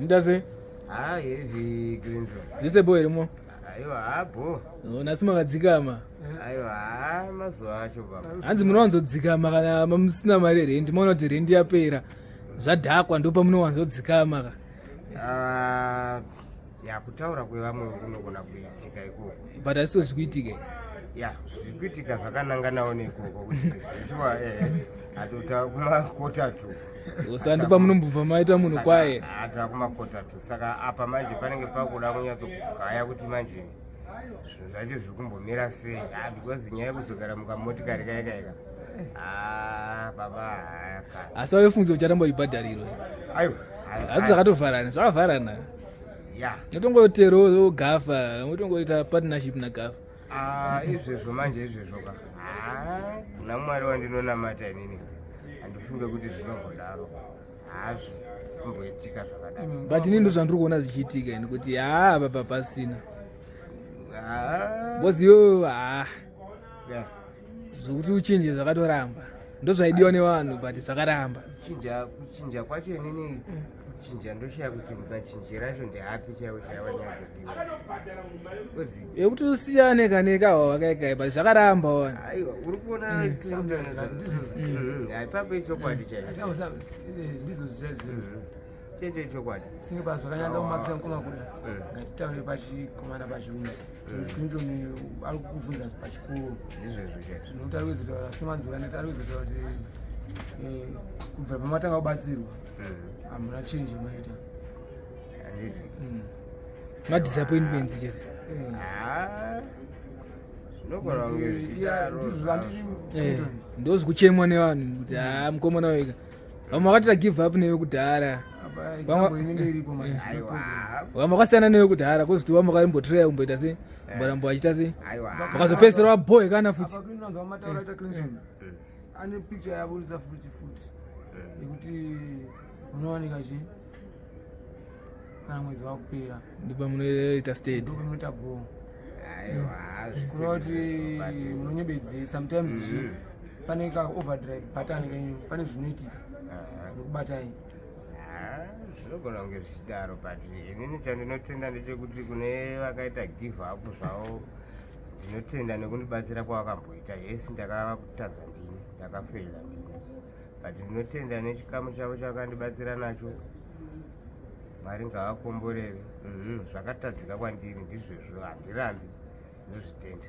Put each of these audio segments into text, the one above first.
Ndase? Ah, heavy Clinton. Zvese bho here mo? Aiwa, ha bho. Oh, nhasi makadzikama. Aiwa, ha mazuva acho baba. Hanzi munowanzodzikama kana musina mari yerendi, maona kuti rendi yapera. Zvadhakwa ndo pamunowanzodzikama ka. Ah, ya kutaura kwevamwe kunogona kuitika ikoko. But asiwo zvikuitika. Ya, zviri kuitika zvakananganawo nekoko kuti zveshuwa eh atota kumakota tu. Usandi pamunombobva maita munhu kwaye. Ata kumakota tu. Saka apa manje panenge pakuda kunyatsogaya kuti manje zvinhu zvacho zviri kumbomira sei. Ah, because nyaya yekudzokera mukamotikari kaya kaya ka. Ah, baba haya. Asi wavefunza ucharamba uchibhadharirwa. Aiwa. Asi zvakatovharana, zvakavharana. Ya. Unotongoterowo gafa, unotongoita partnership nagafa. Ah, izvezvo manje izvezvo ka. Ah, kuna Mwari wandinonamata inini. Handifunge kuti zvinombodaro. Hazvi kumboitika zvakadaro. But ini ndozvandiri kuona zvichiitika ini kuti haa baba pasina. Ah. Because iwewe haa. Yeah. Zvekuti uchinje zvakatoramba. Ndozvaidiwa nevanhu but zvakaramba. Kuchinja kuchinja kwacho inini kuchinja ndoshaya kuti machinjiro acho ndeapi chaiwo chaiwo anyatsodiwa. Because Yekuti usiyane kane kawawa kaikai but zvakaramba wana. aiwa uri kuona Clinton ipapo ichokwadi chaicho. Ndizvo zvaizvo. Chete ichokwadi. Singe pazvakanyanya kumakisa mukoma kuda ngatitaure pachikomana pachirume. Clinton ari kukubvunza pachikoro. Ndizvozvo chaizvo. Nokuti ari kuedza semanzura neti ari kuedza kuti kubva pamatanga kubatsirwa hamuna change yamaita. Handiti. Madisappointments chete. Ah, zvinogona kunge zvichidaro. Ndizvo zvanditi Clinton. Ndozvikuchemwa nevanhu kuti haa mukomana wega. Vamwe vakatira give up newe kudhara. Apa example inenge iripo manje. Aiwa. Vamwe vakasiyana newe kudhara kozoti vamwe vakambotraya kumboita sei? Mboramba vachiita sei? Aiwa. Vakazopedzisira vabhoe kana futi. Apa Clinton zvamataura aita Clinton. Ane picture yaburitsa futi futi yekuti munowanika chi kana mwedzi wakupera Ndipo munoita state. ndipo munoita go Aiwa. kureva kuti munonyebedze sometimes chi pane ka overdrive button kenyu pane zvinoitika zvinokubatai. Zvinogona kunge zvichidaro, but inini chandinotenda ndechekuti kune vakaita give up zvavo, ndinotenda nekundibatsira kwavakamboita. Yes, ndakatadza ndini, ndakafeila ndini, but ndinotenda nechikamu chavo chavakandibatsira nacho. Mwari ngavakomborere. Zvakatadzika kwandiri ndizvezvo, handirambi, ndinozvitenda.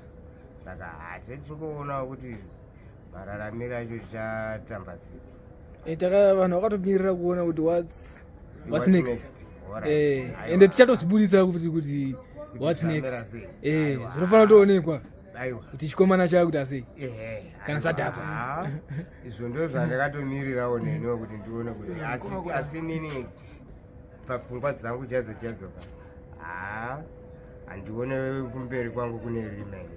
Saka hatechingoonawo kuti mararamiro acho tichatamba tsipi. Taka vanhu vakatomirira kuona kuti what's next. Alright. Aiwa. Ende tichatozvibudisa kuti what's Zvamera next. sei. Aiwa. Zvinofanira kutoonekwa Aiwa. kuti chikomana chakuti asei. Ehe, Kana aiwa. zvadhakwa. Ah, izvo ndo zvandakatomirirawo neniwo kuti ndione kuti asi nini papfungwa dzangu chaidzo chaidzo ka, ha, handione kumberi kwangu kune rima ini.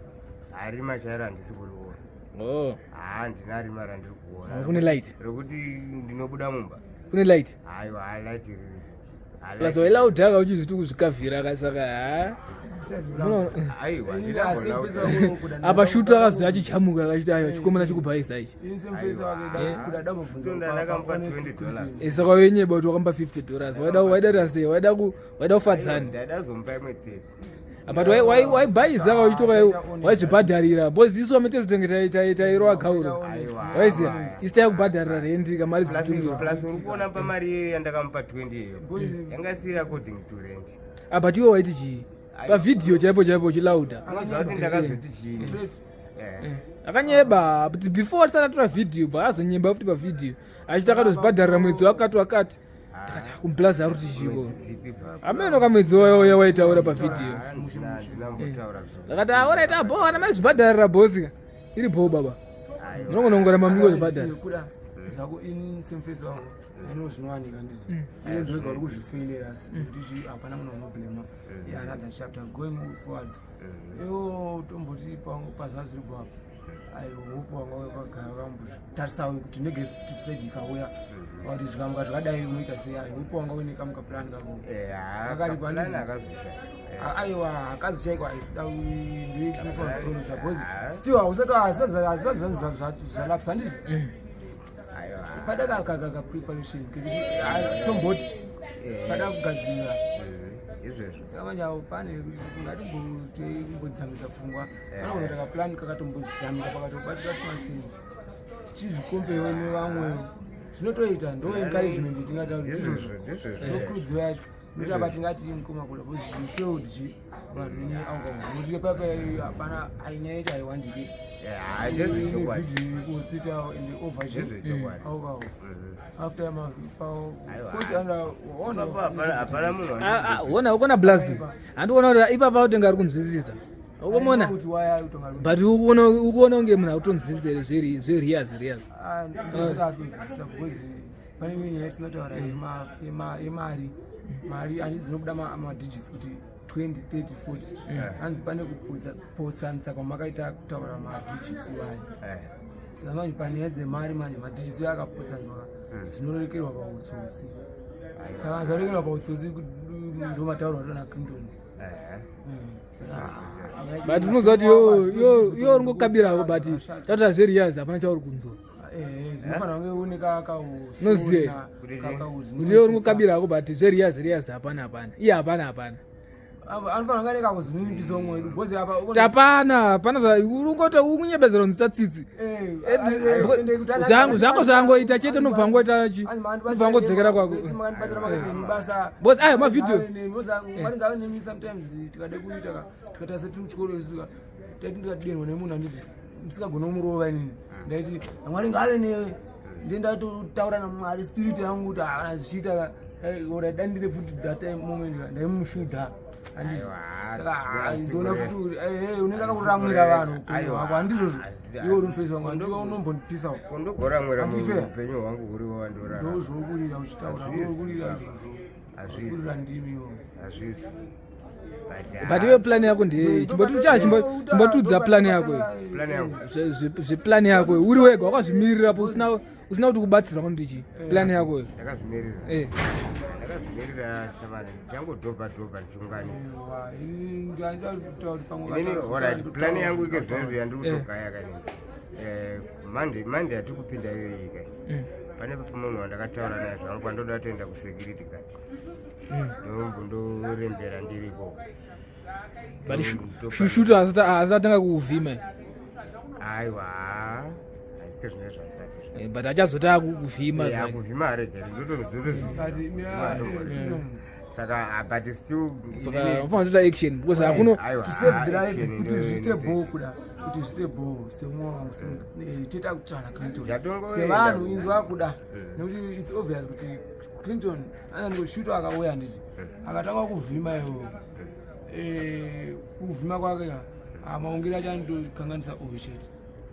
Harima chairo handisi kuriona. Oh, Ha, handina rima randiri kuona kune light. rokuti ndinobuda mumba. Kune light. Aiwa, ha, light riripo. Ha, Plus light. wailaudhaka uchizviti kuzvikavhira saka ha. Aiwa. Apa shutu akazoya achijamuka akachiti aiwa, chikomana chikubhaisa ichi. Ndakamupa $20. Saka wenyeba kuti wakamba $50. Waida kuita sei? Waida kufadzani. Ndaidazomupa imwe 30. But waibhaisa uchitoka waizvibhadharira because isu ametezi tenge tairova gauro. Waiziya isi taikubhadharira rendi kamari dzichitunzwa. Plus uri kuona pamari iyoyo yandakamupa 20 iyo yanga isiri according to rent. Ah, but iwe waiti chii pavhidhiyo chaipo chaipo uchilauda? Unoziva kuti ndakazoti chii? Akanyeba but before tisati atora vhidhiyo, but azonyeba futi pavhidhiyo achiti akatozvibhadharira mwedzi wakati wakati. Ndakati kumplaza ari kuti chiko? Mwedzi dzipi? Ameno kamwedzi waya waitaura pavhidhiyo. Ndinambotaura zvo. Ndakati aoraita bho, ana maizvibhadharira bhosi iri bho baba, munongonongora mamingozvibhadhara. Kuda zvako in semfesi wangu aino zvinowanika ndizi iwe ndoega uri kuzvifeilera kuti chi hapana munhu unoblema. Another chapter going forward, iwo tomboti pazuva zviripo apa, I hope wanga wakagara wakambozvitarisawo kuti negative side ikauya kuti zvikamuka zvakadai unoita sei. I hope wanga uine kamuka plan kako. Akaripo. Akazoshaya. Aiwa, akazoshaikwa aisida ndoinofanira kupromisa because still hausati hazisati zvalapsa handizvo. Pada kapreparation kekuti tomboti Pada kugadzira. Izvezvo. Saka manje apo pane ngatimbodzamisa pfungwa. Panogona kuita kaplan kakatombodzamika pakatobatika tumasenzi tichizvikompewo nevamwe, zvinotoita. Ndo encouragement yatingataura ndizvozvo ndizvozvo. Ndizvozvo. Ndokurudziro yacho, nokuti apa tingati mukoma kuda because you failed chi vanhu vene alcohol, nokuti papa hapana ainyaya yacho haiwandike. Hayi, ndezvechokwadi. Video kuhospital and over chi Ndezvechokwadi. alcohol after Aiwa. ma Hapana munhu. Ah, ah, ona ukona blazi, handikuona kuti ipapa utenga ari kunzwisisa, ukomona? Kuti waya utonga. But ukuona kunge munhu akutonzwisisa here zveriyaz riyaz? Ndosati asinzwisisa because pane imwe nyaya yatinotaura yemari. Mari handi dzinobuda madigits kuti 20, 30, 40. Hanzi pane kupotsanisa kwamakaita kutaura madigits iwayo. Saka manje panyaya dzemari manje madigits iwayo akapotsanzwa, zvinorekerwa pautsotsi. Saka zvarekerwa pautsotsi, ndo matauro atona Clinton. Saka nyaya yacho. But unoziva kuti yo uri ngokabirako, but tataura zveriyaz hapana chauri kunzwa. Zvinofanira kunge une Unoziva kuti yo uri ngokabirako, but zveriyaz riyaz hapana, hapana, iye hapana, hapana. Anofanira kunge ane kakuzvininipisa umwe wedu because apa Tapana hapana uri ngoti ukunyebedzera kunzwisa tsitsi. Zvako zvangoita chete, unobva ngoita chi, unobva ngodzokera kwako. Makandibatsira, makaita basa. Because ayo mavideo. Mwari ngave nemi. Sometimes tikade kuita ka, tikaita setiri kuchikoro isuka, taiti ndikadenhwa nemunhu, handiti musingagoni kumurova, inini ndaiti, "Mwari ngave newe." Ndiye ndatotaura naMwari, spirit yangu, kuti kana zvichiita ka, ora dandire futi. That time moment ka ndaimushudha, handiti? Saka ndoona futi kuti unenge akakuramwira vanhu upenyu hwako, handizvozvo? Iwe uri mufesi wangu, handiwe unombondipisawo. Kundogoramwira. Handife. Upenyu hwangu huriwo wandorarama. Ndo zvokurira uchitaura. Hazvisi. Urikurira izvozvo. Hazvisi. Kurira ndimi iwo. Hazvisi. But iwe plan yako ndeyei? Chimbotudza plan yako iyo. Plan yangu? Zveplani yako iyo, uri wega wakazvimirirapo, usina kuti kubatsirwa kuti chi plan yako iyo. Ndakazvimirira. Ndakazvimirira shamani, ndichangodhobha dhobha ndichiunganidza. Inini, alright, plan yangu ike zvinezvi yandiri kutogaya kanini, Monday yatiri kupinda iyoyi kai, pane munhu wandakataura naye zvangu kwandoda kutoenda kusecurity guard. Ndombondorembera ndiriko. But shuto asatanga kuvhima? Aiwa, aike zvine zvasati. But achazotanga kuvhima. Kuvhima haregeri. Saka but still Saka unofanira kutoita action because hakuno Aiwa, To save the life, action kuti zviite bho kuda, kuti zviite bho semwoyo wangu, toita kutsvana Clinton. Chatongoenda Sevanhu inzwa kuda, nekuti it's obvious kuti Clinton anangoshuto akauya, handiti akatanga kuvhima iwo? Kuvhima kwake ka, maongero acho anotokanganisa uyu chete.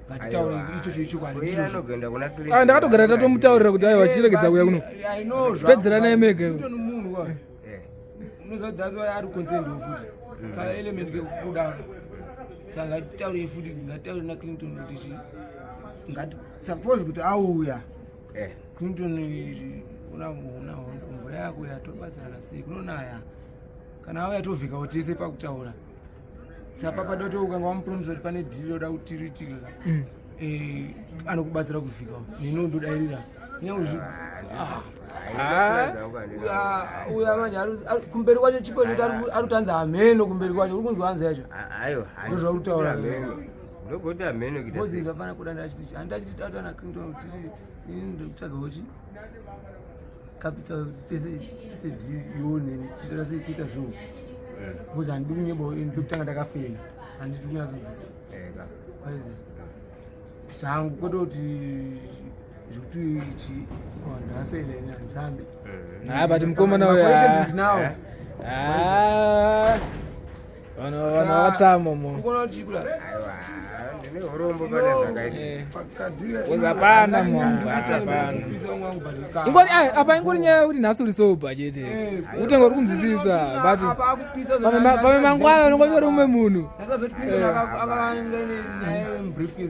Ngatitaure ichocho ichokwadi. Uye Ndizvozvo. anogenda kuna Clinton. Ah, ndakatogara tatomutaurira kuti aiwa, chiregedza kuuya kuno. I know zvangu, Pedzeranai but mega iwe. Clinton munhu kwa unoziva kuti that's why ari concerned futi ka element kekudaro. Saka ngatitaure futi, ngatitaure naClinton kuti chi ngati suppose kuti auya Clinton, una mvura yako yatobatsirana sei kunonaya. Kana auya tovhikawo tese pakutaura. Saka papada ukanga wamupromisa kuti pane dhiri roda kuti riitike ka, anokubatsira kuvhikawo neni ndodairira kunyange uya manje kumberi kwacho chipo choti ari kutanza hameno. Kumberi kwacho uri kunzwa hanza yacho. Aiwa. Ndozvauri kutaura. Ndogoti hameno kuita Bozi sei. zvafana kuda ndachiti handachiti tataura naClinton kuti titi inini ndikutsvagawo chi capital kuti tese tiite dhiri iwo neni, tiita sei, tiita zvo, because handidi kunyeba. Ndokutanga ndakafela, handiti kunyatsonzwisa? Eka. Waizi zvangu kwete kuti zvekuti chi oh, ndafela ini handirambe. Ha, but mukomana uyu, Maquestions ah. ndinawo. Ah, vanhu vakatsama mo. Ukuona kuti chikura. Aiwa, ndine urombo pane zvakaitika. Because hapana mwangu, hapana. Ingori apa ingori nyaya yekuti nhasi uri sober chete, utenga uri kunzwisisa, but pamwe mangwana unongoti uri umwe munhu.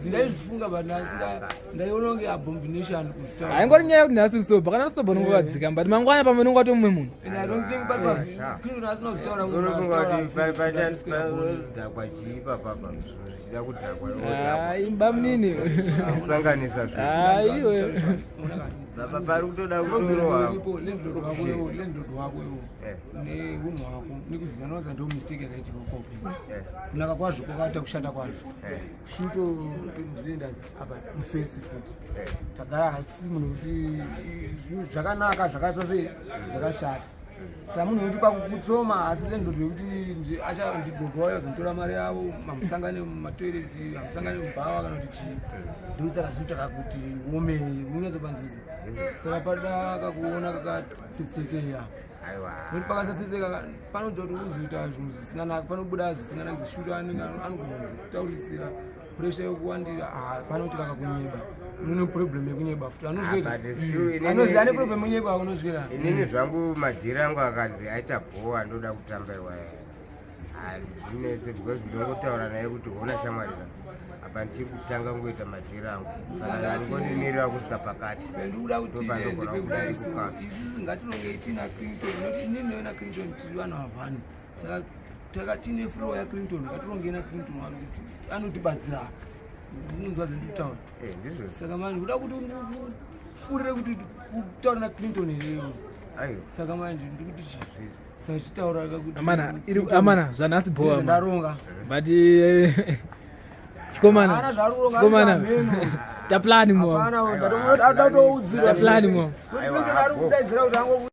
Ndaizvifunga but ndaiona kunge abomination kuzvitaura. Haingori nyaya yekuti nhasi uri sober. Kana uri sober unongowadzika, but mangwana pamwe unongoti umwe munhu. And I don't think but Clinton asina kuzvitaura. Unofunga kuti Panodhakwa chii papapa, zvinhu zvichida kudhakwa? Hai, bamunini. Sanganisa zvinhu. Aiwe. Papa pari kutoda kutorowa. Landlord wako iwo, landlord wako iwo neunhu hwako nekuziva noza, ndo mistake yakaitika ukopo. Kunaka kwazvo kwakaita kushanda kwazvo. Shuto ndinendazi apa mufesi futi. Tagara hatisi munhu kuti zvinhu zvakanaka zvakaita sei, zvakashata. Saka munhu wekuti pakukutsoma, asi landlord wekuti ndigogo wayo azonditora mari yavo, hamusangane mumatoireti, hamusangane mubhawa kana kuti chii. Ndosaka zvitaka kuti uome unyatsopanzwisa. Saka pada kakuona kakatsetsekeya. Aiwa. Nokuti pakasatsetseka panoita kuti uzoita zvinhu zvisinganaki, panobuda zvisinganaki. Zishuta anenge anogona kuzokutaurisira, pressure yokuwandira. Ah, panoti kakakunyeba, une problem yekunyeba futi anozwera. But still Anoziva ane problem yekunyeba, unozwera. Inini zvangu madhiri angu akadzi aita bhowa, ndoda kutamba iwaya, handizvinetse because ndongotaura naye kuti, "Hona shamwari ka, apa ndichiri kutanga kungoita madhiri angu, saka ndingondimirira kusvika pakati." Ndikuda kuti Ndopandogona tiende pekudai so kubuka. Isusu ngatinonge tina Clinton, noti inini newe naClinton tiri vanhu havhani. Saka taka tine flow yaClinton, ngatirongei naClinton wari kuti anotibatsira. Unonzwa zvendikutaura? Eh, ndizvo. Saka manje kuda kuti ufurire kuti kutaura naClinton here? Aiwa. Saka manje ndikuti chi Zvisi. Saka chitaura kakuti Amana, iri amana, zvanhasi bhowa man. Ndaronga. But chikomana. Hapana zvaruronga. Chikomana. Hameno. Taplani mo. Hapana, ndatomudzira. Taplani mo. Clinton ari kudaidzira kuti ango